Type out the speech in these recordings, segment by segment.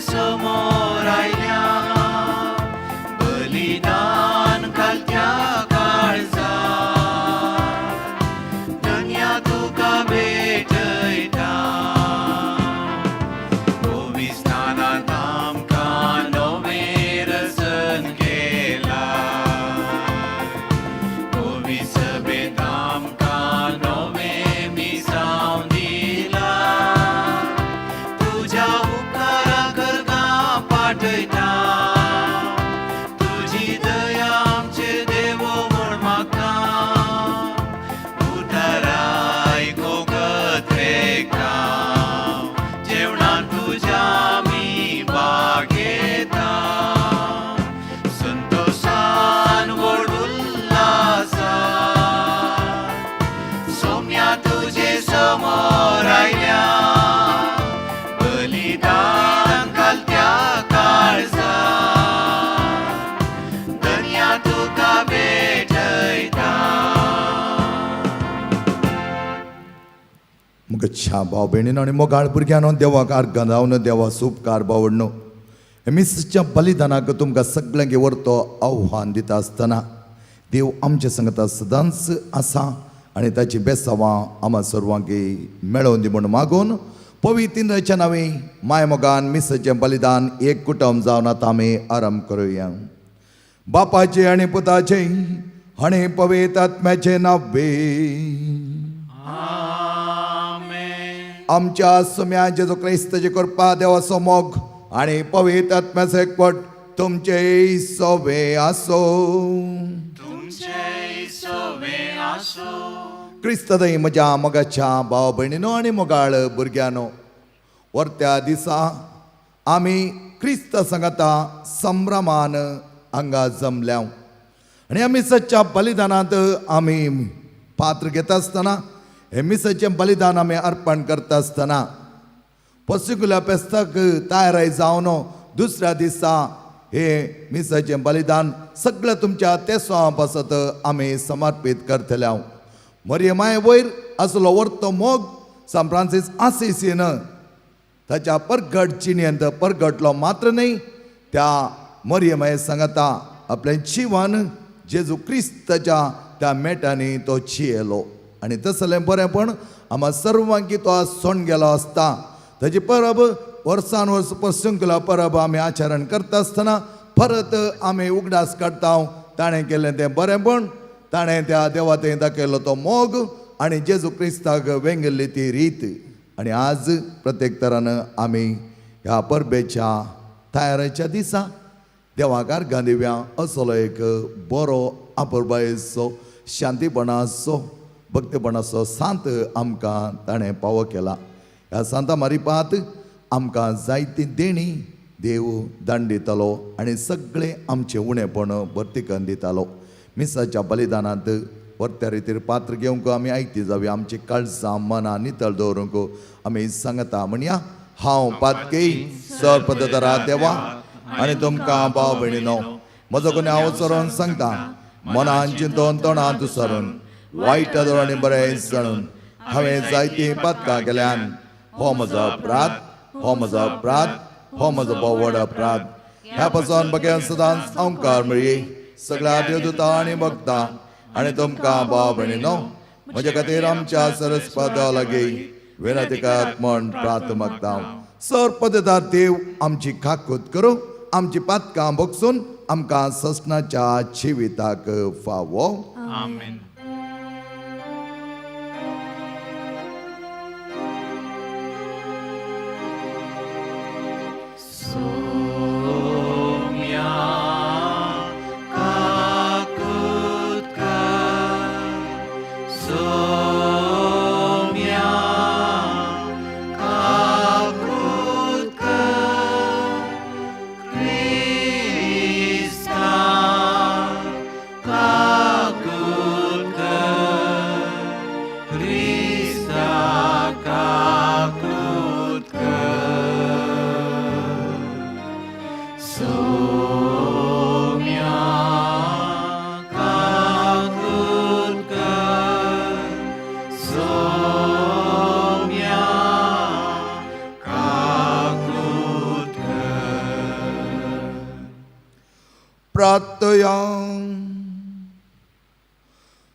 समोर आयल्या, बलिदान घालत्या काळजा, धन्या तुका भेटयता. पविस्तानांत आमकां नवें रसन केला, पवी सभेंत आमकां नवें मिसांव दिला. तुज्या उपकाराक अर्गां पाठयता, तुजी दया आमचे देवो म्हूण मागता. उतराय कोगत रेखता, जेवणान तुज्या आमी भाग घेता, संतोशान व्हड उल्हासान. सोम्या तुजे समोर आयल्या, बलिदान घालत्या काळजा, धन्या तुका भेटयता. मुगच्छा भाव भयणीनो आनी मोगाळ भुरग्यांनो, देवाक आर्गां जावन देवा सुपकार बावडनो, मिसच्या बलिदानाक तुमकां सगळ्यांक व्हरतो आव्हान दिता आसतना देव आमच्या संगता सदांच आसा आनी ताची बेसावां आमा सर्वांक मेळोवन दी म्हूण मागून पवित्र नांवे माय मोगान मिसाचें बलिदान एक कुटुंब जावन आतां आमी आराम करुया. बापाचे आनी पुताचे आनी पवित्र आत्म्याचे नांवे. आमेन. आमच्या सुम्या जेजू क्रिस्ताची कृपा, देवाचो मोग आनी पवित्र आत्म्याचो एकवट तुमचे सोवे आसो. तुमचे सोवे आसो. क्रिस्तदय म्हज्या मोगाच्या भाव भयणीनो आनी मोगाळ भुरग्यांनो, वर्त्या दिसा आमी क्रिस्त सांगाता संभ्रमान हांगा जमल्या आनी आमी सच्च्या बलिदानांत आमी पात्र घेता आसतना, हे मिसाचें बलिदान आमी अर्पण करता आसतना, पसिकुल्या पेस्ताक तयाराय जावन दुसऱ्या दिसा हे मिसाचें बलिदान सगळें तुमच्या तेसवा पासत आमी समर्पीत करतले. हांव मरिय माये वयर आसलो वर्तो मोग सान फ्रांसीस आसिसीन ताच्या परगट जिणेंत परगटलो मात्र न्हय, त्या मरिय माये सांगता आपलें जिवन जेजू क्रिस्ताच्या त्या मेटांनी तो जियेलो आनी तसलें बरेंपण आमा सर्वांकी तो आज सोण गेलो आसता. ताची परब वर्सान वर्स पसंकुला परब आमी आचरण करता आसतना परत आमी उगडास काडटा ताणें केल्लें तें बरेंपण, ताणें त्या देवा थंय दाखयलो तो मोग आनी जेजू क्रिस्ताक वेंगिल्ली ती रीत. आनी आज प्रत्येक तरान आमी ह्या परबेच्या तयारेच्या दिसा देवाक आर्गां दिवया. असलो एक बरो आपुरबायेचो, शांतीपणाचो, भक्तीपणाचो सांत आमकां ताणें पावो केला. ह्या सांता मारिपात आमकां जायती देणी देव दान दितालो आनी सगळें आमचें उणेपण भरती करून दितालो. मिसाच्या बलिदानांत वर्त्या रितीर पात्र घेवंक आमी आयती जावया. आमची काळजां मनां नितळ दवरूंक आमी सांगता म्हणया, हांव पातकी सर पद्दतरा देवा आनी तुमकां भाव भयणीनो म्हजो कोणी हांव सरोन सांगता, मनान चिंतून तोंडांत सरून वायट आनी बरें जाणून हांवें जायतीं पातकां केल्यान. हो म्हजो अपराध, हो म्हजो अपराध, हो म्हजो भोव व्हड अपराध. ह्या पासून बघ्यान सदांच अंकार मेळ्ळी सगळ्या देवदूता आनी भक्ता आनी तुमकां भाव भयणीनो म्हज्या खातीर आमच्या सरस्पदा लागीं विनंती करात म्हण प्रार्थ मागता. सर पददार देव आमची काकूत करूं, आमची पातकां भोगसून आमकां ससनाच्या जिविताक फावो. आमेन. सोम्या काकूत कर, सोम्या काकूत कर, क्रिस्ता काकूत कर, क्रिस्ता काकूत कर. सोम्या काकूत कर, सोम्या काकूत कर. प्रार्थया.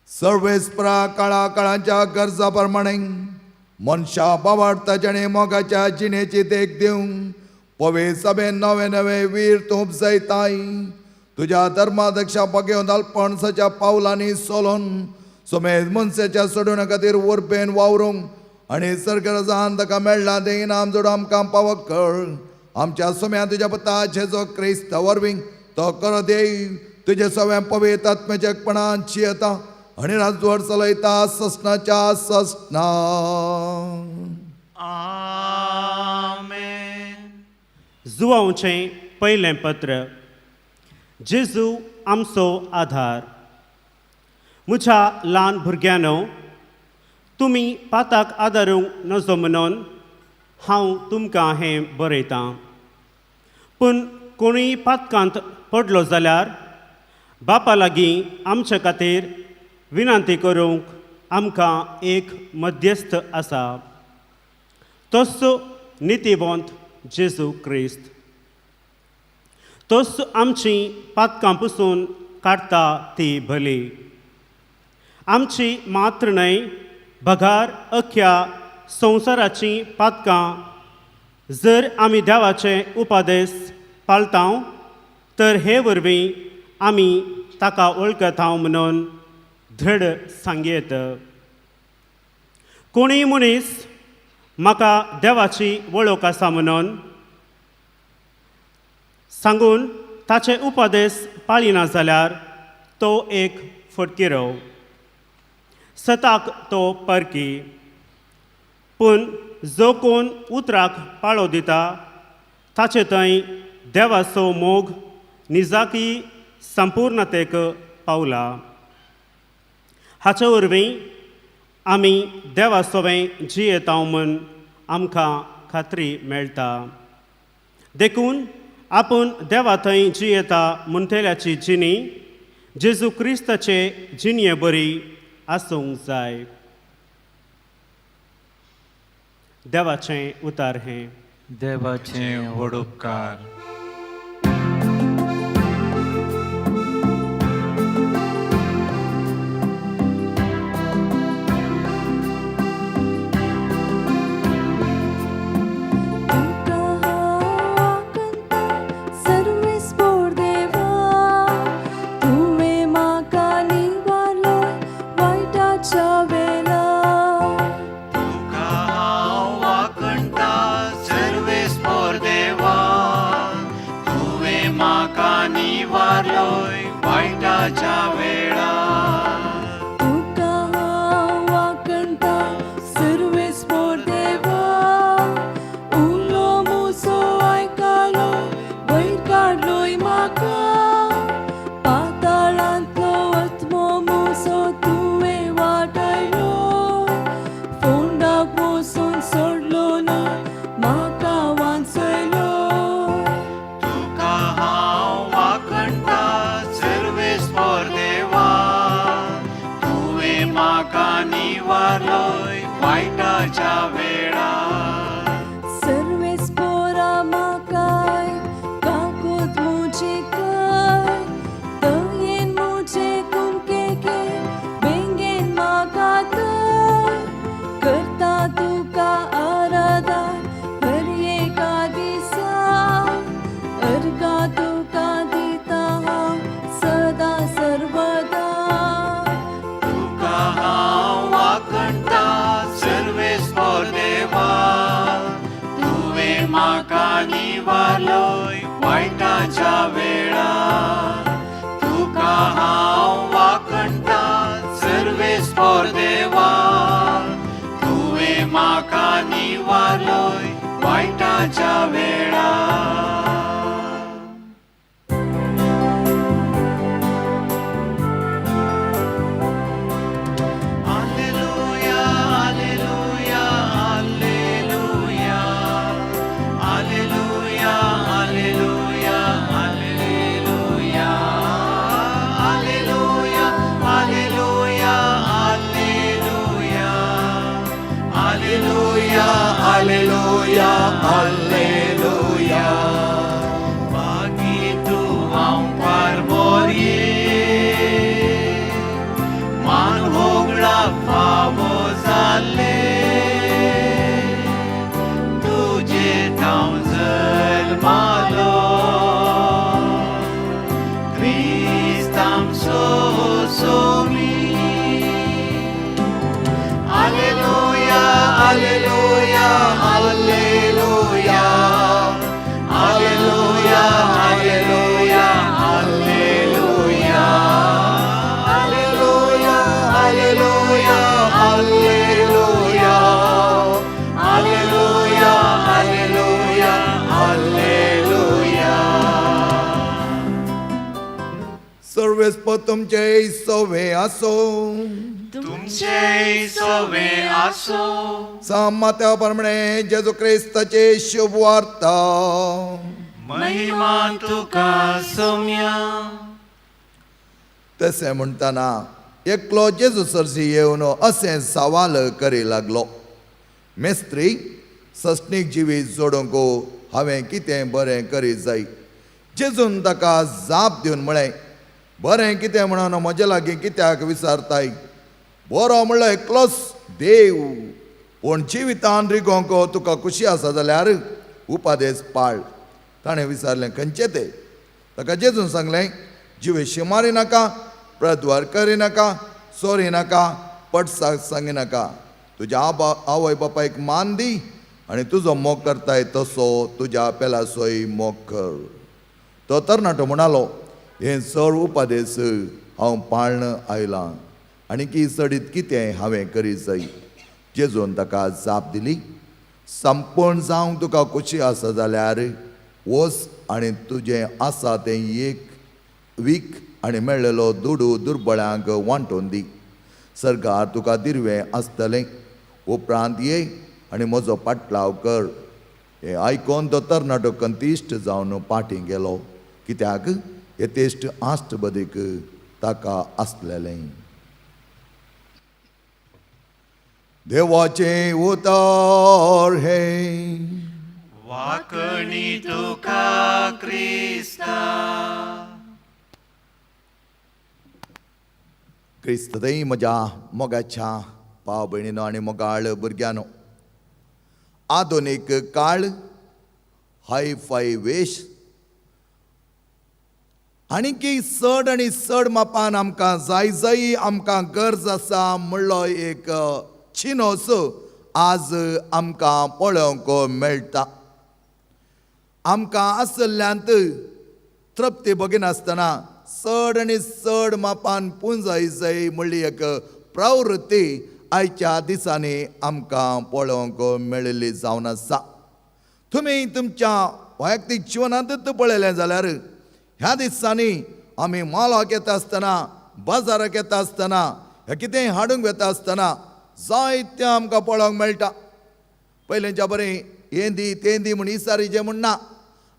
सर्वेस्परा काळा काळाच्या गरजा प्रमाणे मनशा बावाडता आनी मोगाच्या जिणेची देख दिवंक पवे सभेन नवे नवे वीर तूं उपजयताय. तुज्या धर्माध्यक्षा बगेवन अल्पणसाच्या पावलांनी सोलोन सुमेज मनशाच्या सोडवण्या खातीर उर्बेन वावरूंक आनी सरकारान ताका मेळ्ळां तें इनाम जोडून आमकां पावक कर. आमच्या सुम्या तुज्या पुता जेजो क्रिस्त वरवीं तो करो देव तुजे सगळ्या पवित्र आत्म्याच्या एकपणान जियेता आनी राजवट चलयता ससनाच्या ससना. आमेन. जुवांवचें पयलें पत्र. जेजू आमचो आधार. म्हज्या ल्हान भुरग्यांनो, तुमी पाताक आदारूंक नजो म्हणून हांव तुमकां हें बरयतां. पूण कोणूय पातकांत पडलो जाल्यार बापा लागीं आमचे खातीर विनंती करूंक आमकां एक मध्यस्थ आसा, तोच नितीवंत जेजू क्रिस्त. तोच आमची पातकां पसून काडटा ती भली, आमची मात्र न्हय बगार अख्ख्या संवसाराचीं पातकां. जर आमी देवाचे उपादेस पाळता तर हे वरवीं आमी ताका वळखता म्हणून धड सांगयेत. कोणूय मनीस म्हाका देवाची वळख आसा म्हणून सांगून ताचे उपदेस पाळिना जाल्यार तो एक फटकिरो, सताक तो परकी. पूण जो कोण उतराक पाळो दिता ताचे थंय देवाचो मोग निजाकी संपूर्णतेक पावला. हाचे वरवीं आमी देवा सोवें जियेता म्हूण आमकां खात्री मेळटा. देखून आपूण देवा थंय जियेता म्हणटल्याची जिणी जेजू क्रिस्ताचे जिणये बरी आसूंक जाय. देवाचें उतार हें. देवाचे व्हड उपकार. तुका हांव आकंता सर्वेस्पोर देवा, तुवें म्हाका निवारलो वायटाच्या वेळा. तुका हांव वाकणटा सर्वेस्पोर देवा, तुवें म्हाका निवारलोय वायटाच्या वेळा. तुका हांव आकंता सर्वेस्पोर देवा, उलो म्हजो आयकलो वयर काडलोय म्हाका. पाताळांतलो आत्मो म्हजो तुवें वाटायलो, फोंडाक वचून सोडलो ना म्हाका वांचयलो. तुका हांव वाकणटा सर्वेस्पोर देवा, तुवें म्हाका निवारलोय वायटाच्या वेळा. सर्वेस्पोरा म्हाकाय काकूत म्हजी काय, दयेन म्हजे कुमकेके बेंगेन म्हाका तर. करता तुका आराधन हर एका दिसा, अर्गा तुका दिता हांव सदां सर्वदा. तुका हांव वाकणटा सर्वेस्पोर देवा, तुवें म्हाका निवारलोय वायटाच्या वेळा. तुका हांव वाकणटा सर्वेस्पोर देवा, तुवें म्हाका निवारलोय वायटाच्या वेळा. Alleluia, alleluia, alleluia. Alleluia, alleluia, alleluia. Alleluia, alleluia, alleluia. Alleluia, alleluia, alleluia. Bagi tu ang parmo सर्वेस्प तुमचे सवे आसो. तुमचे सवे आसो. समात्या प्रमाणे जेजू क्रिस्ताचे शुभ वार्ता. महिमा तुका सोम्या. तशें म्हणटना एकलो जेजू सरशी येवन अशें सवाल करी लागलो, मेस्त्री, सस्नीक जिवीत जोडूंक हांवें कितें बरें करी जाय? जेजून ताका जाप दिवन म्हळें, बरें कितें म्हणून म्हजे लागीं कित्याक विचारताय? बरो म्हणलो एकलोच देव. पूण जिवितान रिगोवंक तुका खुशी आसा जाल्यार उपादेस पाळ. ताणें विचारलें, खंयचे ते? ताका जेजून सांगलें, जिवेशी मारी नाका, प्रद्वार करी नाका, चोरी नाका, पटसाक सांगी नाका, तुज्या आवय बापायक मान दी आनी तुजो मोग करताय तसो तुज्या पेलासोय मोग कर. तो तरणाटो म्हणालो, हे चड उपादेस हांव पाळण आयलां, आनी की चडीत कितें हांवें करी जाय? जेजून ताका जाप दिली, संपूर्ण जावंक तुका खुशी आसा जाल्यार वच आनी तुजें आसा तें एक वीक आनी मेळ्ळेलो दुडू दुर्बळ्यांक वांटून दी. सरकार तुका दिरवें आसतलें. उपरांत ये आनी म्हजो पाटलाव कर. हें आयकोन तो तरणाटो कंतिश्ट जावन पाटी गेलो, कित्याक येतेश्ट आश्ट बदीक ताका आसलेलें. देवाचें उतर हें. वाकणी तुका क्रिस्ता. क्रिस्तदय म्हज्या मोगाच्या भाव भयणीनो आनी मोगाळ भुरग्यांनो, आधुनीक काळ, हाय फाय वेश आनीकी चड आनी चड मापान आमकां जाय जाय, आमकां गरज आसा म्हणलो एक चिनोस आज आमकां पळोवंक मेळटा. आमकां आसल्ल्यांत तृप्ती बगिनासतना चड आनी चड मापान पुंजाय जाय म्हणली एक प्रवृत्ती आयच्या दिसांनी आमकां पळोवंक मेळिल्ली जावन आसा. तुमी तुमच्या वैयक्तीक जिवनांतूच पळयलें जाल्यार ह्या दिसांनी आमी मालाक येता आसतना, बाजाराक येता आसतना, ह्या कितेंय हाडूंक वता आसतना जायतें आमकां पळोवंक मेळटा. पयलींच्या बरें हें दी तें दी म्हूण इसारीचें म्हूण ना.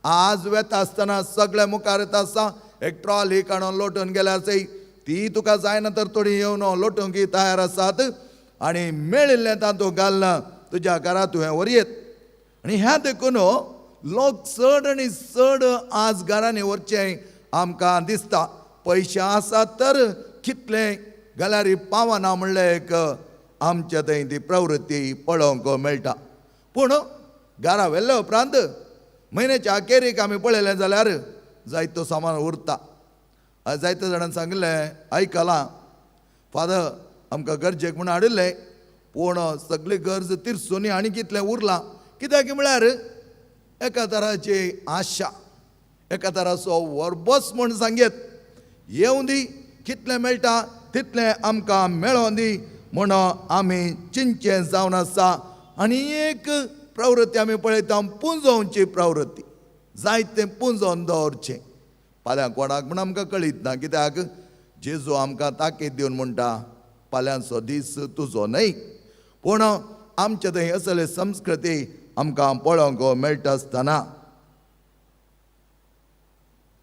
आज वेता आसतना सगळें मुखार येता आसता. एक ट्रॉली काडून लोटून गेल्यार चय ती तुका जायना तर थोडी येवन लोटूंक तयार आसात आनी मेळिल्लें तातूंत घालना तुज्या घरा तुवें व्हरयेत. आनी ह्या देखून लोक चड आनी चड आज घरांनी व्हरचें आमकां दिसता. पयशे आसात तर कितलें घाल्यार पावना म्हणलें एक आमच्या थंय ती प्रवृत्ती पळोवंक मेळटा. पूण घरा व्हेल्या उपरांत म्हयन्याच्या अखेरीक आमी पळयलें जाल्यार जायतो सामान उरता. जायते जाणांनी सांगिल्लें आयकलां, फादर आमकां गरजेक म्हूण हाडिल्लें, पूण सगळी गरज तिरसुनी आनी कितलें उरलां. कित्याक म्हळ्यार एका तराची आशा, एका तराचो वरबस म्हूण सांगयत, येवं दी कितलें मेळटा तितलें आमकां मेळों दी म्हूण आमी चिंतचें जावन आसा. आनी एक प्रवृत्ती आमी पळयता, पुंजोवची प्रवृत्ती, जायतें पुंजोवन दवरचें. फाल्यां कोणाक म्हूण आमकां कळीत ना, कित्याक जेजू आमकां ताकीद दिवन म्हणटा फाल्यांचो दीस तुजो न्हय. पूण आमचे थंय असले संस्कृती आमकां पळोवंक मेळटा आसतना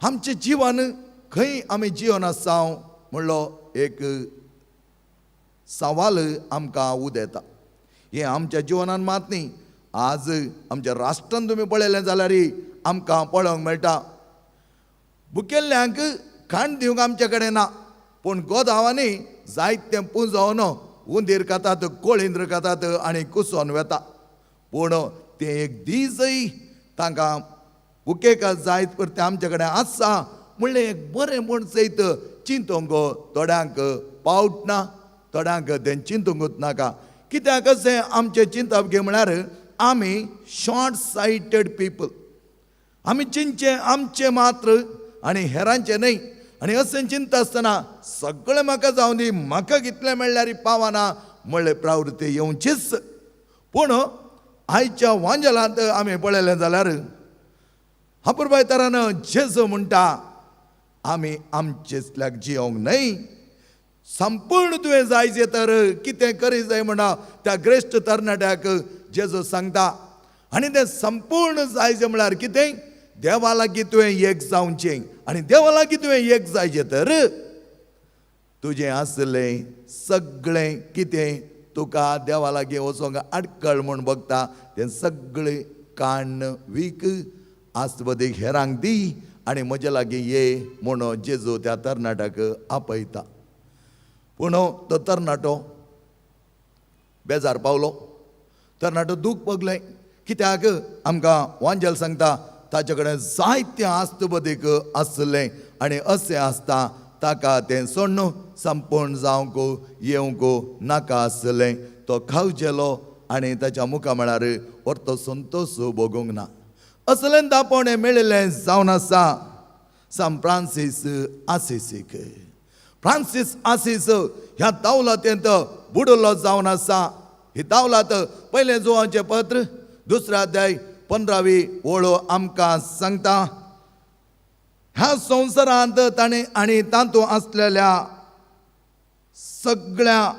आमचें जिवन खंय आमी जिवन आसा म्हणलो एक सवाल आमकां उदेता. हें आमच्या जिवनान मात न्ही, आज आमच्या राष्ट्रान तुमी पळयलें जाल्यार आमकां पळोवंक मेळटा. भुकेल्ल्यांक खाण दिवंक आमचे कडेन ना, पूण गोदांवांनी जायतें पुंजोवन उंदीर खातात, कोळिंद्र खातात आनी कुसोन वेता. पूण तें एक दीसय तांकां भुकेक जायत पर तें आमचे कडेन आसा म्हणलें एक बरें म्हूण सयत चिंतूंक थोड्यांक पावट ना, थोड्यांक तें चिंतूंकूच नाका. कित्याक अशें आमचें चिंतप घे म्हळ्यार आमी शॉर्ट सायटेड पिपल, आमी चिंतचें आमचें मात्र आनी हेरांचें न्हय. आनी अशें चिंतता आसतना सगळें म्हाका जावं दी, म्हाका कितलें मेळ्ळ्यार पावना म्हणलें प्रवृत्ती येवचीच. पूण आयच्या वांजेलांत आमी पळयलें जाल्यार अपुरबायतरान जेजू म्हणटा, आमी आमचेसल्याक जियोंक न्हय. संपूर्ण तुवें जायचें तर कितें करी जाय म्हणा त्या ग्रेश्ट तरणाट्याक जेजू सांगता. आनी तें संपूर्ण जायचें म्हळ्यार कितें? देवा लागीं तुवें एक जावचें आनी देवा लागीं तुवें एक जायचें तर तुजें आसलें सगळें कितें तुका देवा लागीं वचोंक आडकळ म्हूण बगता तें सगळें काण्ण वीक आस्तबदीक हेरांक दी आनी म्हजे लागीं ये म्हूण जेजू त्या तरणाट्याक आपयता. पूण तो तरणाटो बेजार पावलो, तरणाटो दूख भोगलें. कित्याक आमकां वांजेल सांगता ताचे कडेन जायतें आस्तबदीक आसलें आनी अशें आसता ताका तें सोडून संपूर्ण जावंक येवंक नाका आसलें. तो खावजेलो आनी ताच्या मुखा म्हळ्यार परतो संतोश भोगूंक ना. असलें दापोणें मेळिल्लें जावन आसा सान फ्रांसीस आसिसीक. फ्रांसीस आसीस ह्या दावलातेंत बुडलो जावन आसा. ही दावलात पयलें जुवांचें पत्र दुसरो अध्याय 15वी ओळ आमकां सांगता, ह्या संवसारांत ताणें आनी तातूंत आसलेल्या सगळ्या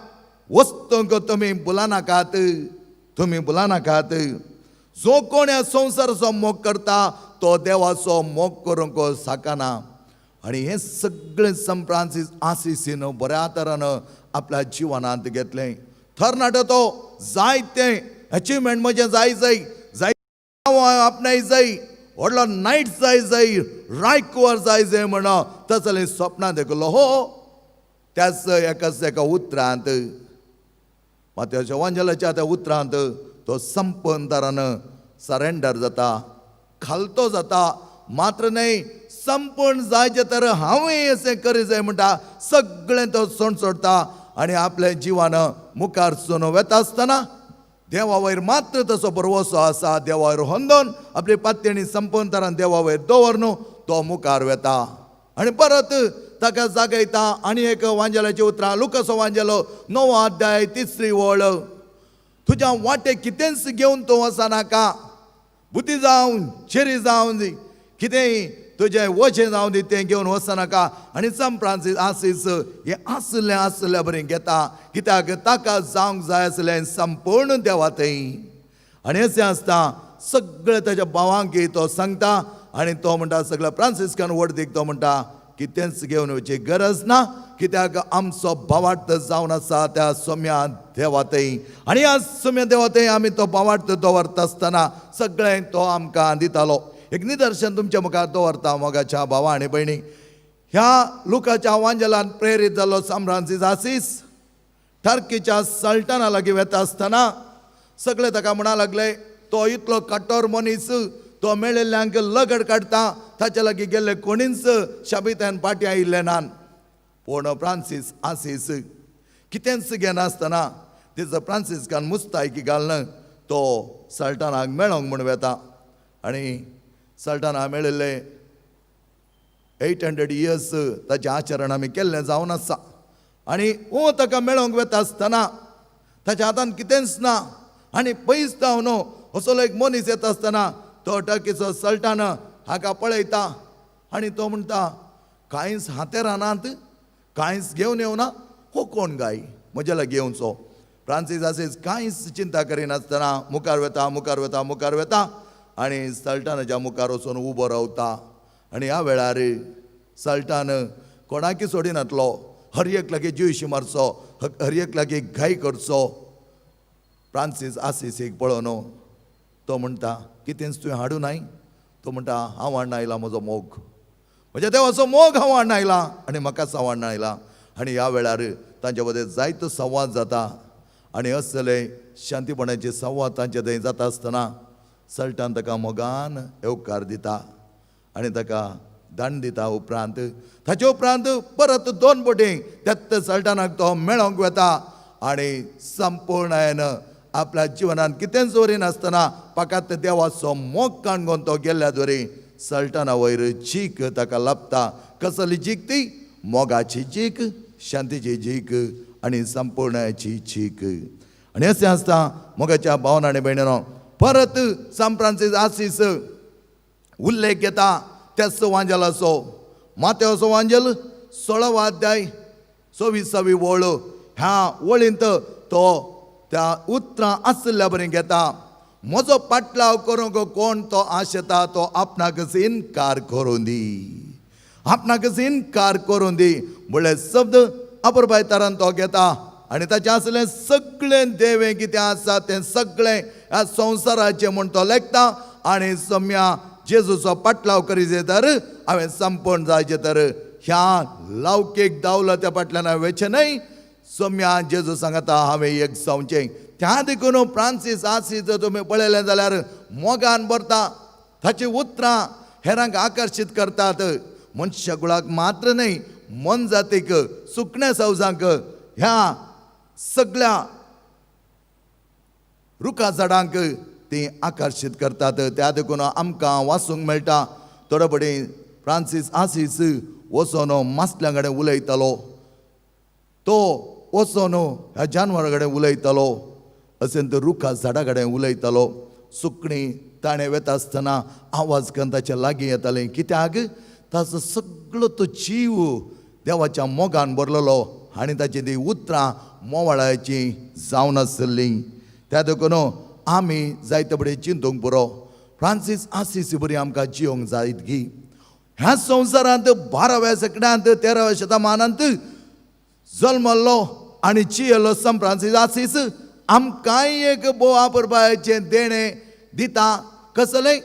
वस्तूंक तुमी बुलानाकात, तुमी बुलानाकात. जो कोण ह्या संवसाराचो मोग करता तो देवाचो मोग करूंक साकना. आनी हें सगळें सान फ्रांसीस आसिसीन बऱ्या तरान आपल्या जिवनांत घेतलें. तरणाटो तो जायतें अचिवमेंट म्हजें जाय जाय जाय आपणाय जाय, व्हडलो नायट जाय जाय, रायकुवर जाय जाय म्हण तसलें सपनां देखलो. हो त्याच एकाच एका उतरांत मात्याच्या वांजेलाच्या त्या उतरांत तो संपन्न तरान सरेंडर जाता, खालतो जाता. मात्र न्हय संपूर्ण जायचें तर हांवूय अशें करी जाय म्हणटा सगळें तो सोंड सोडटा आनी आपलें जिवन मुखार सून वेता आसतना देवा वयर मात्र तसो भरवसो आसा. देवा वयर होंदोन आपली पात्यणी संपूर्ण तरान देवा वयर दवर तो मुखार वेता आनी परत ताका जागयता. आनी एक वांजेलाची उतरां लुकासो वांजेलो 9 अध्याय 3 ओळ, तुज्या वाटे कितेंच घेवन तूं वचनाका, बुद्धी जावन चेरी जावन कितेंय तुजें वजें जावन दी तें घेवन वचनाका. आनी सान फ्रांसीस आसीस हें आसलें आसल्या बरें घेता, कित्याक ताका जावंक जाय आसलें संपूर्ण देवा थंय. आनी अशें आसता सगळें ताच्या भावांक तो सांगता आनी तो म्हणटा सगळ्या फ्रांसिस्कान वडदीक तो म्हणटा कितेंच घेवन येवची गरज ना, कित्याक आमचो भावार्थ जावन आसा त्या सोम्या देवा थंय. आनी ह्या सोम्या देवा थंय आमी तो भावार्थ दवरता आसतना सगळें तो आमकां दितालो. एक निदर्शन तुमच्या मुखार दवरता मोगाच्या भावा आनी भयणी. ह्या लुकाच्या वांजेलान प्रेरीत जालो सान फ्रांसीस आसीस टर्कीच्या सल्टना लागीं वेता आसतना सगळे ताका म्हणा लागले तो इतलो कठोर मनीस, तो मेळिल्ल्यांक लगड काडटा, ताच्या लागीं गेल्ले कोणीच शाबितान पाटी आयिल्ले नात. पूण फ्रांसीस आसीस कितेंच घेनासतना तिचो फ्रांसिस्कान मुस्तायकी घालून तो सल्टनाक मेळोंक म्हूण वेता. आनी सल्टना मेळिल्ले 800 इयर्स ताचें आचरण आमी केल्लें जावन आसा. आनी ओ ताका मेळोंक वेता आसतना ताच्या हातान कितेंच ना आनी पयस जावन असलो एक मनीस येता आसतना तो टर्कीचो सल्टान हाका पळयता आनी तो म्हणटा कांयच हातेरानात, कांयच घेवन येवना, हो कोण गाय म्हज्या लागीं येवचो. फ्रांसीस आसीस कांयच चिंता करिनासतना मुखार वेता मुखार वेता मुखार वेता आनी सल्टानाच्या मुखार वचून उबो रावता. आनी ह्या वेळार सल्टान कोणाकी सोडिनातलो, हर एक लागीं जिवशी मारचो, हर एक लागीं घाई करचो. फ्रांसीस आसीसीक पळोवन तो म्हणटा कितेंच तुवें हाडूं नाय? तो म्हणटा हांव हाडून आयला म्हजो मोग, म्हज्या देवाचो मोग हांव हाडून आयला आनी म्हाकाच हांव हाडून आयला. आनी ह्या वेळार तांच्या मदें जायतो संवाद जाता आनी असले शांतीपणाचे संवाद तांचे थंय जाता आसतना सल्टान ताका मोगान येवकार दिता आनी ताका दंड दिता. उपरांत ताचे उपरांत परत 2 बोटी त्याच सल्टानाक तो मेळोंक वेता आनी संपूर्णायन आपल्या जिवनान कितेंच दवरिनासतना फकत देवाचो मोग काणगोन तो गेल्ल्या दवरी सल्टाना वयर जीक ताका लाभता. कसली जीक ती? मोगाची जीक, शांतीची जीक आनी संपूर्णाची जीक. आनी अशें आसता मोगाच्या भावना आनी भयणीनो परत सान फ्रांसीस आसीस उल्लेख घेता त्याच वांजेलाचो. मातेवचो वांजेल 16वो अध्याय 24वी वळ ह्या वळींत तो त्या उतरां आशिल्ल्या बरी घेता. म्हजो पाटलाव करूंक कोण तो आशेता तो आपणाकच इनकार करूं दी, आपणाकच इनकार करूं दी म्हणले शब्द अपुरबाय तरान तो घेता आनी ताचें आसलें सगळें देवें कितें आसा तें सगळें ह्या संवसाराचें म्हूण तो लेखता. आनी सम्या जेजूचो पाटलाव करीत तर हांवें संपूर्ण जायचें तर ह्या लावकेक दावलो त्या फाटल्यान हांवें वेचें न्हय. सम्या जेजू सांगता हांवें एक जावचें. त्या देखून फ्रांसीस आसी जर तुमी पळयलें जाल्यार मोगान भरता, ताचीं उतरां हेरांक आकर्शीत करतात. मनशाकुळाक मात्र न्हय, मोनजातीक, सुकण्या सवजांक, ह्या सगळ्या रुखा झाडांक ती आकर्शीत करतात. त्या देखून आमकां वाचूंक मेळटा थोडे फुडें फ्रांसीस आसीस वचोन मासल्यां कडेन उलयतालो, तो वचोन ह्या जानवरा कडेन उलयतालो, अशें तो रुखा झाडा कडेन उलयतालो. सुकणीं ताणें वेता आसतना आवाज करून ताच्या लागीं येतालें, कित्याक ताचो सगळो तो जीव देवाच्या मोगान भरलेलो आनी ताची ती उतरां मोवाळाचीं जावन आसलीं. त्या देखून आमी जायते फुडें चिंतूंक पुरो फ्रांसीस आसीस बरी आमकां जियोंक जायत गी. ह्या संवसारांत 12व्या शेंकड्यांत 13व्या शतमानांत जल्मल्लो आनी जियेल्लो संत फ्रांसीस आसीस आमकांय एक भोव अपुरबायेचें देणें दिता, कसलें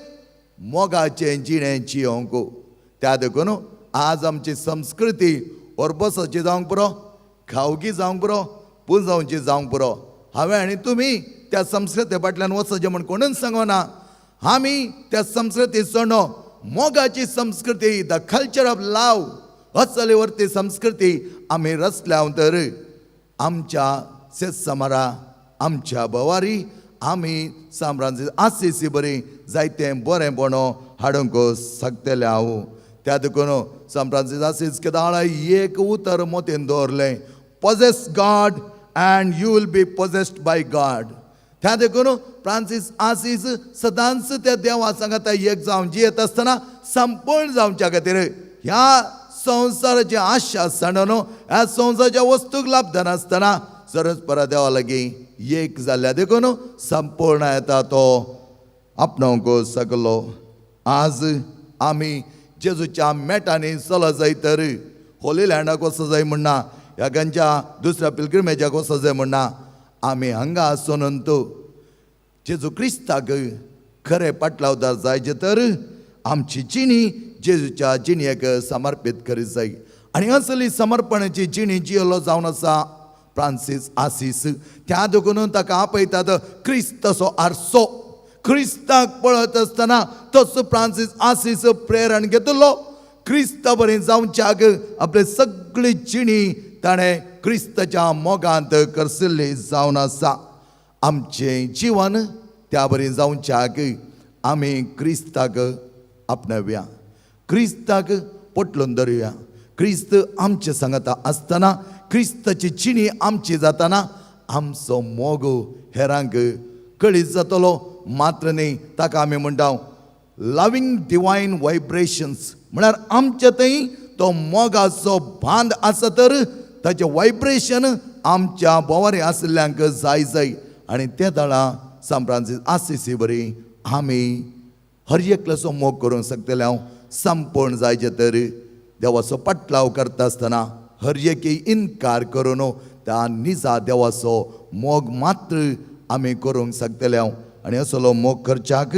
मोगाचें जिणें जियोंक. त्या देखून आज आमची संस्कृती ओरबसाची जावंक पुरो, खावगी जावंक पुरो, पुंजावची जावंक पुरो. हांवें आनी तुमी त्या संस्कृते फाटल्यान वचचें म्हूण कोणूच सांगना. आमी त्या संस्कृती सोडून मोगाची संस्कृती, the culture of love, असली वरती संस्कृती आमी रचल्या तर आमच्या शेतसमारा आमच्या भवारी आमी साम्राज्य आसीसी बरी जायतें बरेंपण हाडूंक शकतले हांव. त्या देखून साम्राज्य आसीस केदाळा एक उतर मोतीन दवरलें, possess God and you will be possessed by God. त्या देखून फ्रांसीस आसीस सदांच त्या देवा सांगाता एक जावन जियेत आसतना संपूर्ण जावच्या खातीर ह्या संवसाराची आशा सांडून ह्या संवसाराच्या वस्तूक लाभदनासतना सरस परत देवा लागीं एक जाल्ल्या देखून संपूर्ण येता तो आपणावंक सगलो. आज आमी जेजूच्या मेटांनी चल जाय तर होली लँडाक वचो जाय म्हणना, ह्या खंयच्या दुसऱ्या पिलग्रिमेजाक वचो जाय म्हणना, आमी हांगा आसून तूं जेजू क्रिस्ताक खरें पाटलावदार जायचे तर आमची जिणी जेजूच्या जिणेक समर्पीत करीत जाय. आनी असली समर्पणाची जिणी जियेलो जावन आसा फ्रांसीस आसीस. त्या देखून ताका आपयतात क्रिस्ताचो आरसो. क्रिस्ताक पळयत आसतना तसो फ्रांसीस आसीस प्रेरण घेतलो, क्रिस्ता बरें जावच्याक आपले सगळी जिणी ताणें क्रिस्ताच्या मोगांत करसिल्ली जावन आसा. आमचें जिवन त्या बरें जावच्याक आमी क्रिस्ताक आपणावया, क्रिस्ताक पोटलून धरुया. क्रिस्त आमचे सांगाता आसतना, क्रिस्ताची जिणी आमची जाताना आमचो मोग हेरांक कळीत जातलो. मात्र न्ही ताका आमी म्हणटा लव्हिंग डिवायन व्हायब्रेशन्स, म्हळ्यार आमचे थंय तो मोगाचो बांद आसा तर ताचें व्हायब्रेशन आमच्या भोंवारी आशिल्ल्यांक जाय जाय. आनी ते दळा सांत फ्रांसीस आसिसी बरी आमी हर एकल्याचो मोग करूंक शकतले. हांव संपूर्ण जायचें तर देवाचो पाटलाव करता आसतना हर एकी इनकार करून त्या निजा देवाचो मोग मात्र आमी करूंक शकतले. हांव आनी असलो मोग करच्याक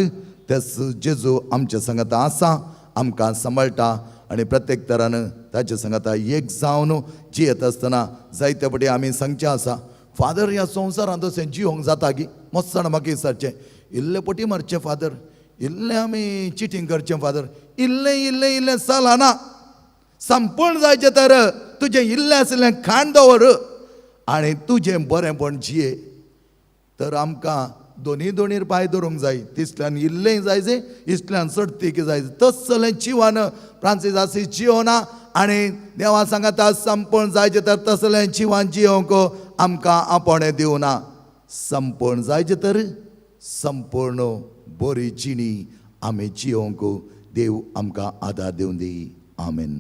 तेच जेजू आमच्या सांगाता आसा, आमकां सांबाळटा आनी प्रत्येक तरान ताच्या सांगाता एक जावन जियेत आसतना जायते फावटी आमी सांगचें आसा, फादर ह्या संवसारांत अशें जियोंक जाता की मस्ताण म्हाका विचारचें, इल्लें पटी मारचें फादर, इल्लें आमी चिटींग करचें फादर, इल्लें इल्लें इल्लें चलना, संपूर्ण जायचें तर तुजें इल्लें आशिल्लें खाण दवर आनी तुजें बरेंपण जिये. तर आमकां दोनी दोनीर पांय धरूंक जाय, तिसल्यान इल्लें जाय जाय, इतल्यान चडतीक जाय. तसलें जिवन फ्रांसीस आसीस जियोना आनी देवा सांगाता संपूर्ण जायचें तर तसलें जिवन जियोंक आमकां आपोवणें दिवना. संपूर्ण जायचें तर संपूर्ण बरी जिणी आमी जियोंक देव आमकां आदार दिवन दी. आमेन.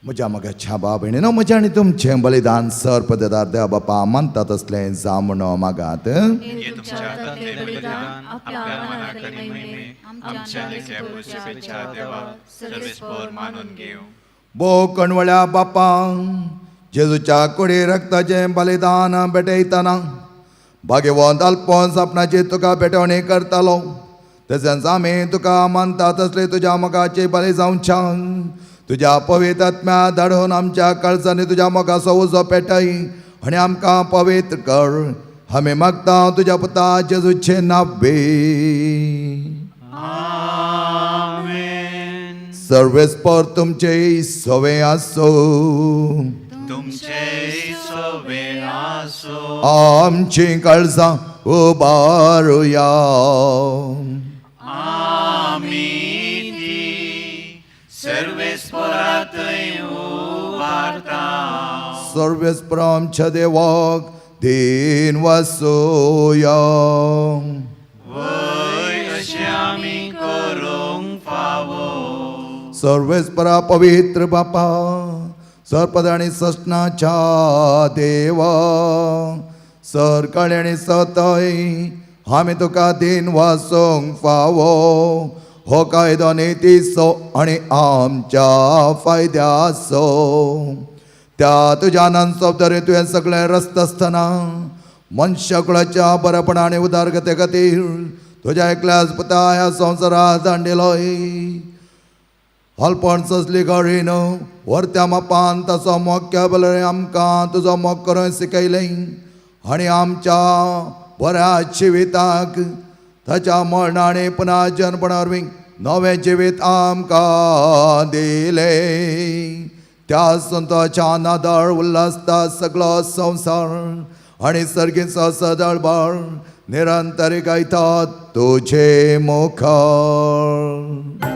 म्हज्या मोगाच्या भाव भयणीनो, म्हजें आनी तुमचें बलिदान सर पददार देवा बापा मानता तसलें जावं म्हणून मागात. भोव कणवळ्या बापा, जेजूच्या कुडी रक्ताचें बलिदान भेटयतना भाग्यवंत अल्पोन्स आपणाची तुका भेटवणी करतालो, तशेंच आमी तुका मानता तसले तुज्या मोगाची बली जावच्या. तुज्या पवित्र आत्म्या धाडून आमच्या काळजांनी तुज्या मोगाचो उजो पेटय आनी आमकां पवित्र कर. आमी मागता तुज्या पुता जेजूचे नांवे. आमेन. सर्वेस्पर तुमचे सवे आसो, तुमचे सवे आसो. आमची काळजां उबारुया. सर्वेस्पर आमच्या देवाक दीन वसोया. सर्वेस्परा पवित्र बापा, सरपद आनी ससनाच्या देवा, सरकाळी आनी सतय आमी तुका दीन वासूंक फावो. हो कायदो नितीचो आनी आमच्या फायद्याचो. त्या तुज्या ननसोब तुवें सगळें रस्त आसतना मनशाकुळाच्या बरेपणा आनी उदारगते खातीर तुज्या एकल्याच पुता ह्या संवसारांत दांडिलोय. हलपण सजली घडीन व्हरत्या मापान ताचो मोग केबले आमकां तुजो मोग करून शिकयलें आनी आमच्या बऱ्या जिविताक ताच्या मरणा आनी पुना जनपणा वरवीं नवें जिवीत आमकां दिलें. त्या संताच्या नादार उल्हासता सगळो संवसार आनी सर्गीचो सदळबाळ निरंतर गायतात तुजे मुखार.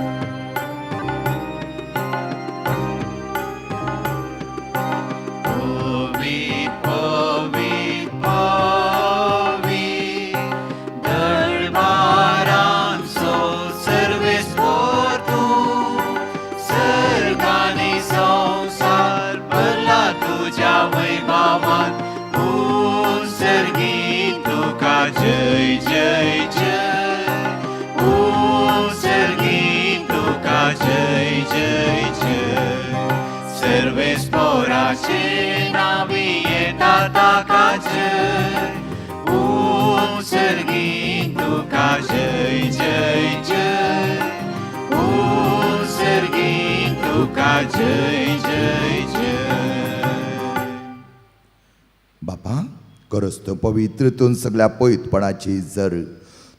जय जय जय. बापा, खरंच तूं पवित्र, तूं सगळ्या पवित्रपणाची जर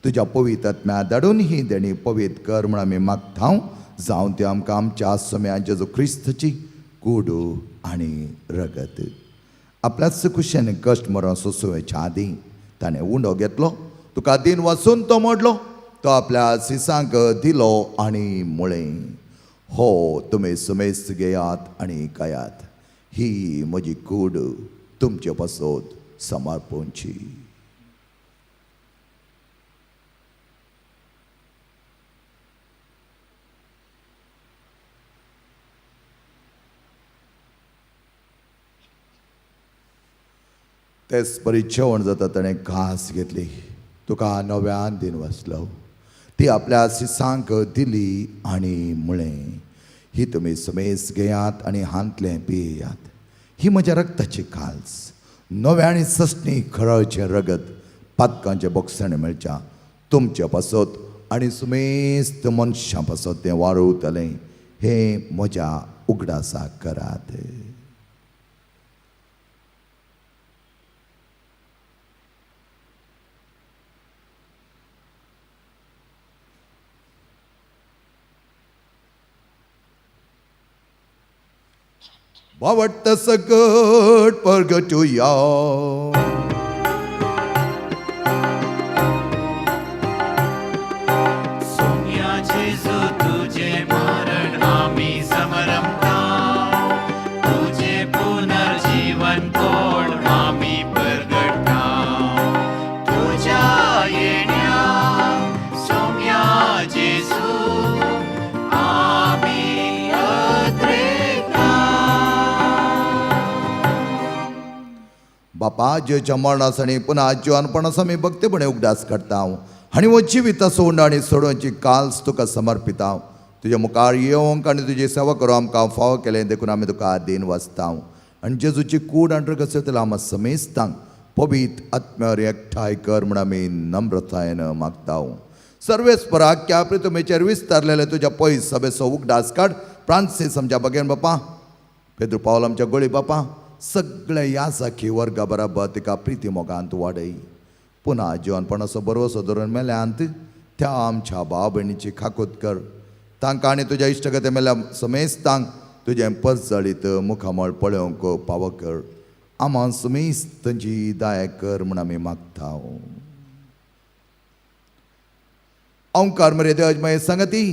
तुज्या पवित्र आत्म्या धाडून ही देणी पवित्र कर म्हण आमी मागता. जावन ती आमकां आमच्या सोम्या जेजू क्रिस्ताची कूड आनी रगत. आपल्याच कुशेन कश्ट मरण सोंसुच्या आदीं ताणें उंडो घेतलो, तुका दिन वाचून तो मोडलो, तो आपल्या सिसांक दिलो आनी म्हळें, हो तुमी सुमेस्त घेयात आनी खायात, ही म्हजी कूड तुमचे पासत समर्पणची. तेच परी जेवण जाता ताणें घास घेतली, तुका नव्यान दिन वाचलो, ती आपल्या सिसांक दिली आनी म्हळें, ही तुमी समेस घेयात आनी हांतलें पियात, ही म्हज्या रक्ताची काल्स, नव्या आनी ससणी खळचें रगत पातकांचें बोगसणें मेळच्या तुमचे पासत आनी सुमेस्त मनशां पासत तें वाडवतलें, हें म्हज्या उगडासाक करात. बावडत सकट परगटुया. सोम्या जेजू तुझे मरण आमी समरमता, तुझे पुनर्जीवन कोण आमी परगटा. तुझ्या येण्या सोम्या जेजू आमी अद्रेता. बापा, जेच्या मरणास आनी पुन्हा जिवानपणास आमी भक्तीपणे उगडास काडटा आनी हो जिविता सोंड आनी सोडोवची काल्स तुका समर्पिता. तुज्या मुखार येवंक आनी तुजी सेवा करूं आमकां फावो केलें देखून आमी तुका देन वाचता. आनी जेजूची कूड आनी रगत सेवतल्या आमकां समेस्तांक पवित्र आत्म्यार एकठांय कर म्हूण आमी नम्रतायेन मागता. सर्वेस्परा आख्या प्रितुमेचेर विस्तारलेले तुज्या पयस सभेचो उगडास काड. फ्रांसीस आमच्या बगेन बापा, पेद्रू पावल आमच्या गोळी बापा, सगळे ह्या साखी वर्गा बराबर तिका प्रिती मोगांत वाडय. पुन्हा जिवनपणाचो बरोसो धरून मेल्यांत त्या आमच्या भाव भयणीची खाकूत कर. तांकां आनी तुज्या इश्टगते मेल्या समेस्तांक तुजें परजळीत मुखामळ पळोवंक पावो कर. आमा समेस्त तांची दया कर म्हूण आमी मागता. ओंकार मरे देवाज सांगती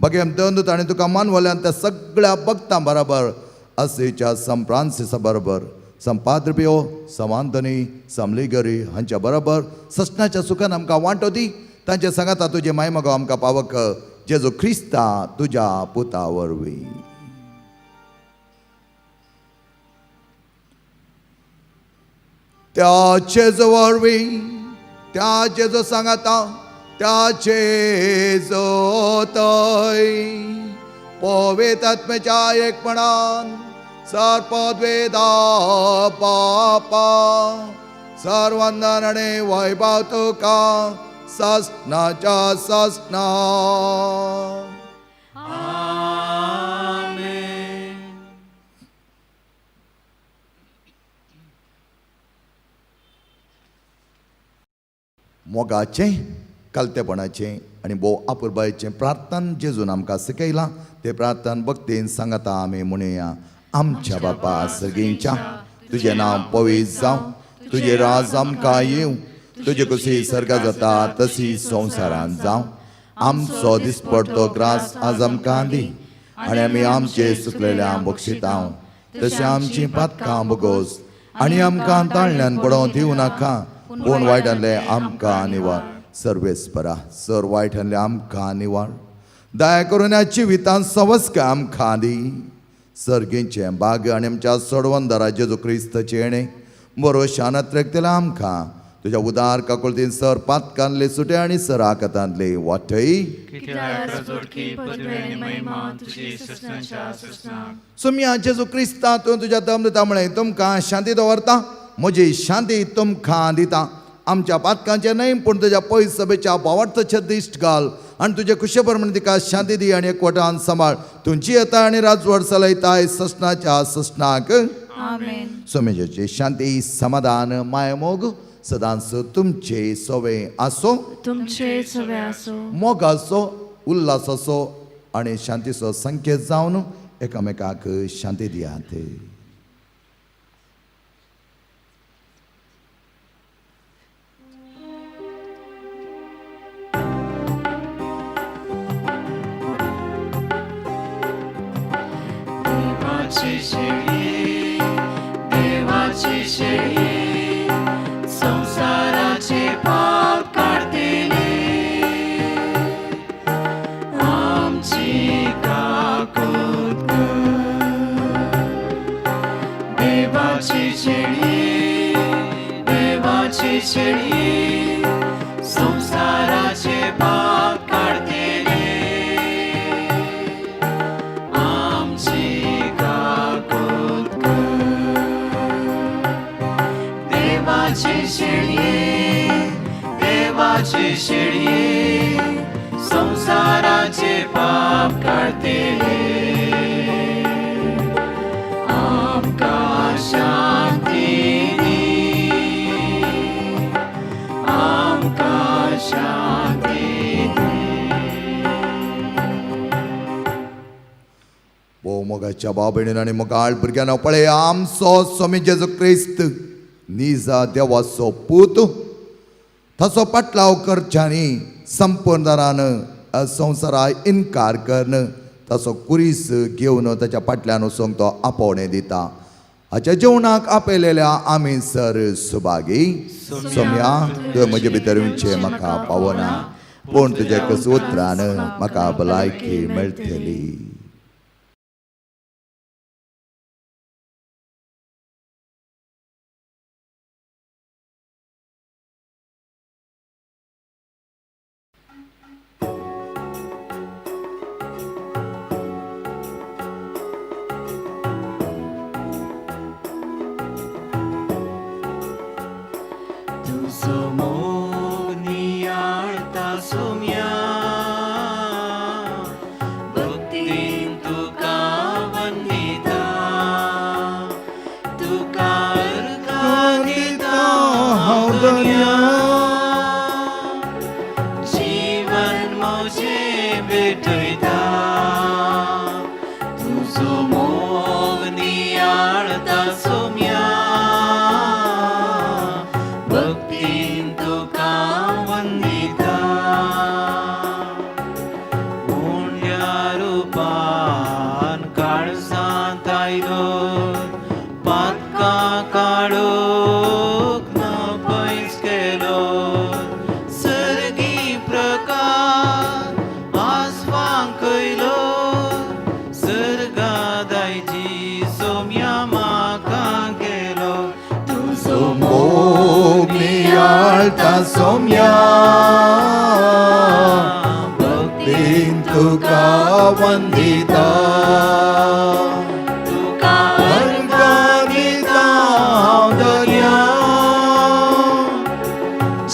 बगेम दंद ताणें तुका मानवल्यान त्या सगळ्या भक्तां बराबर असेच्या संप्रांसिसा बरोबर संपाद्रपियो समांतनी समलिगरी हांच्या बरोबर ससनाच्या सुखान आमकां वांटो दी. तांचे सांगाता तुजे मायमगो आमकां पावक जेजू क्रिस्ता तुज्या पुता वरवीं. त्या जेजू वरवीं, त्या जेजू सांगाता, त्या जेजू तय पवित्र आत्म्याच्या एकपणान सर्पद्वेदा बापा सर्वंदन आनी वैभव तुका ससनाच्या ससना. आमेन. मोगाचें, कालतेपणाचें आनी भोव आपुरबायेचें प्रार्थन जेजून आमकां शिकयलां. ते प्रार्थन भक्तीन सांगाता आमी म्हणुया. आमच्या बापा सर्गींच्या, तुजें नांव पवित्र जावं, तुजें राज आमकां येवं, तुजे कशी सर्गा जाता तशी संवसारांत जावं. आमचो दिसपडतो ग्रास आज आमकां दी आनी आमी आमचे सुकलेल्या बक्षितां तशें आमची पातकां बोगोस आनी आमकां ताळल्यान पडोवंक दिवं नाका, पूण वायट आहले आमकां निवार. सर्वेस्परा सर वायट आहले आमकां निवार. दया करून ह्या जिवितांत सवस्क आमकां दी. सर्गींचें बाग आनी आमच्या सोडवंदरा जेजू क्रिस्ताचें येणें बरो शानात रेखतलें आमकां. तुज्या उदार काकुळतीन सर पातकांतले सुटे आनी सर आकातांतले वाटय. सुम्या जेजू क्रिस्ता तूं तुज्या दम दिता म्हळें तुमकां शांती दवरता, म्हजी शांती तुमकां दिता. आमच्या पातकांचें न्हय पूण तुज्या पयस सभेच्या भावार्थाचें दिश्ट घाल आनी तुजे कुशे प्रमाणे तिका शांती दी आनी एकवटान सांबाळ. तुमची येता आनी राजवट चलयताय ससनाच्या ससनाक. आमेन. सोमेजाचे शांती, समाधान, मायमोग सदांच तुमचे सोवे आसो. तुमचे सवे आसो. मोगाचो, उल्हासाचो आनी शांतीचो संकेत जावन एकामेकाक शांती दियात. देवाची शेळी, देवाची शेळी, संसाराचे पाप काडतेली, आमची काकूत कर. देवाची शेळी, देवाची शेळी, संसाराचे पाप काडतेली, आमची काकूत कर. देवाची शेळी, देवाची शेळी, संसाराचे पाप काडतेले, आमकां शांती दी, आमकां शांती दी. भोव मोगाच्या भाव भयणीन आनी मोगाळ भुरग्यांनो, पळय आमचो स्वामी जेजू क्रिस्त निजा देवाचो पूत ताचो पाटलाव करच्यांनी संपूर्णरान संवसारा इनकार करून ताचो कुरीस घेवन ताच्या फाटल्यान वचूंक तो आपोवणें दिता. हाच्या जेवणाक आपयलेल्या आमी सर सुभागी. सोम्या, तुवें म्हजे भितर येवचें म्हाका पावना, पूण तुज्या कस उतरान म्हाका भलायकी मेळटली. तुजो मोग नियाळता सोम्या, भक्तीन तुका वंदिता, तुका अर्घां दिता हांव धन्या, जीवन म्हजें भेटयता. तुजो मोग नियाळता सोम्या, भक्तीन तुका वंदिता, उंड्या रुपान काळजांत आयलो, पातकां काडूंक ना पयस केलो, सर्गी प्रकार आसवांक कयलो, सर्गा दायजी सोम्या म्हाका गेलो. तुजो मोग नियाळता सोम्या, भक्तीन तुका वंदिता, तुका अर्घां दिता हांव धन्या,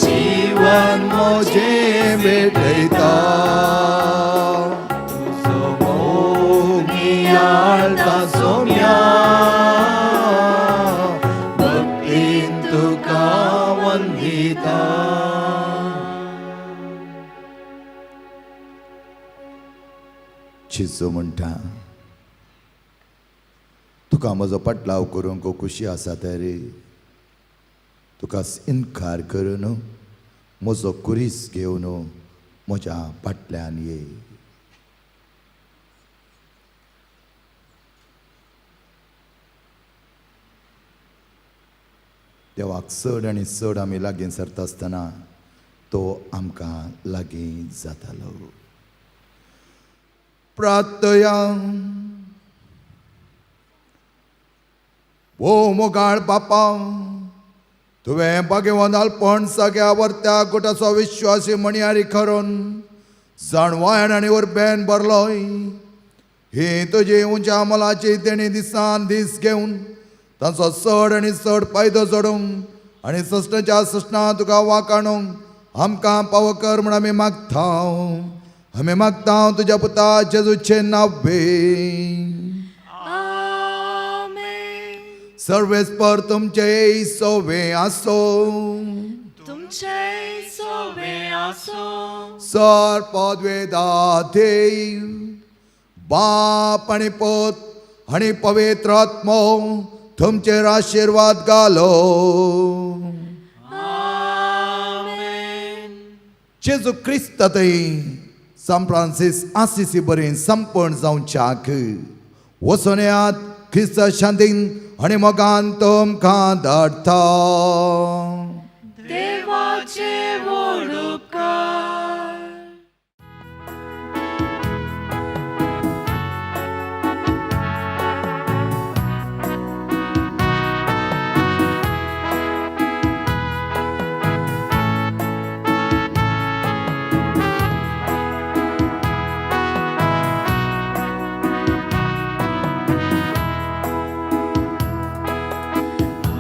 जीवन म्हजें भेटयता. तुजो मोग नियाळता सोम्या, भक्तीन तुका वंदिता. चिजो म्हणटा, तुका म्हजो पाटलाव करूंक खुशी आसा तर तुका इनकार करून म्हजो कुरीस घेवन म्हज्या फाटल्यान ये. देवाक चड आनी चड आमी लागीं सरता आसतना तो आमकां लागीं जातालो. प्रार्थया. ओ मोगाळ बापा, तुवें भाग्यवान अल्पण सगळ्या वर्त्या गुटाचो विश्वासी म्हणयारी करून जाणवायण आनी उर्बेन भरलोय. ही तुजी उंच्या मोलाची देणी दिसान दीस घेवन तांचो चड आनी चड फायदो जोडूंक आनी सस्नाच्या सस्ना तुका वाकाणूंक आमकां पावो कर म्हूण आमी मागता. आमी मागता तुज्या पुता जेजूचें नांव. आमेन. सर्वेस्पर तुमचे सोवे आसो. तुमचे सोवे आसो. सर पदवेदा देव बाप आनी पोत आनी पवित्र आत्मो तुमचेर आशिर्वाद घालो. आमेन. जेजू क्रिस्त थंय सान फ्रांसीस आसिसी बरें संपण जावच्याक वचून येयात. क्रिस्त शांतीन आनी मोगान तुमकां धाडटा. देवाचे व्हड उपकार.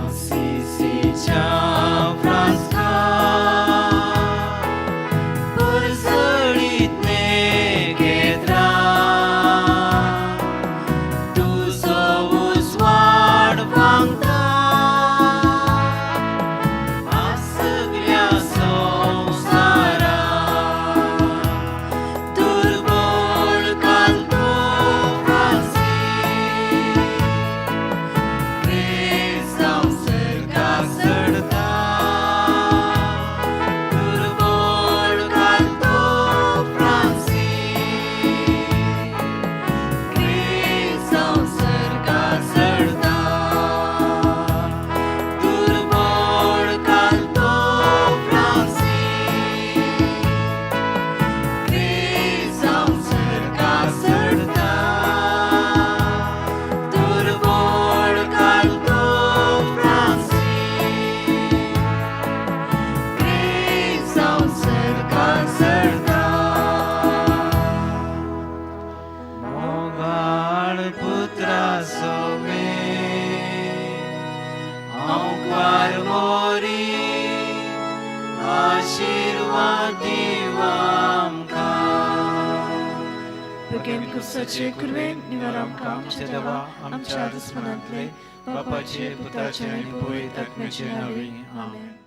आसिसीच्या फ्रांस्का परजळीत नेकेत्रा तुजो उजवाड फांकता आसगल्या संवसारा. दुर्बळ घालतो फ्रांसीस क्रिस्तांव सर्गाक चडता. दुर्बळ घालतो फ्रांसीस क्रिस्तांव सर्गाक चडता. दुर्बळ घालतो फ्रांसीस क्रिस्तांव सर्गाक चडता. दुर्बळ घालतो फ्रांसीस क्रिस्तांव सर्गाक चडता. मोगाळ पुत्रा सोवे हांव मोरी आशिर्वाद दिव आमकां. बेगीन कुर्साचे कुरवेन निवार आमकां आमच्या देवा आमच्या दुस्मनांतले बापाचे पुताचे आनी पवित्र आत्म्याचे नांवे. आमेन.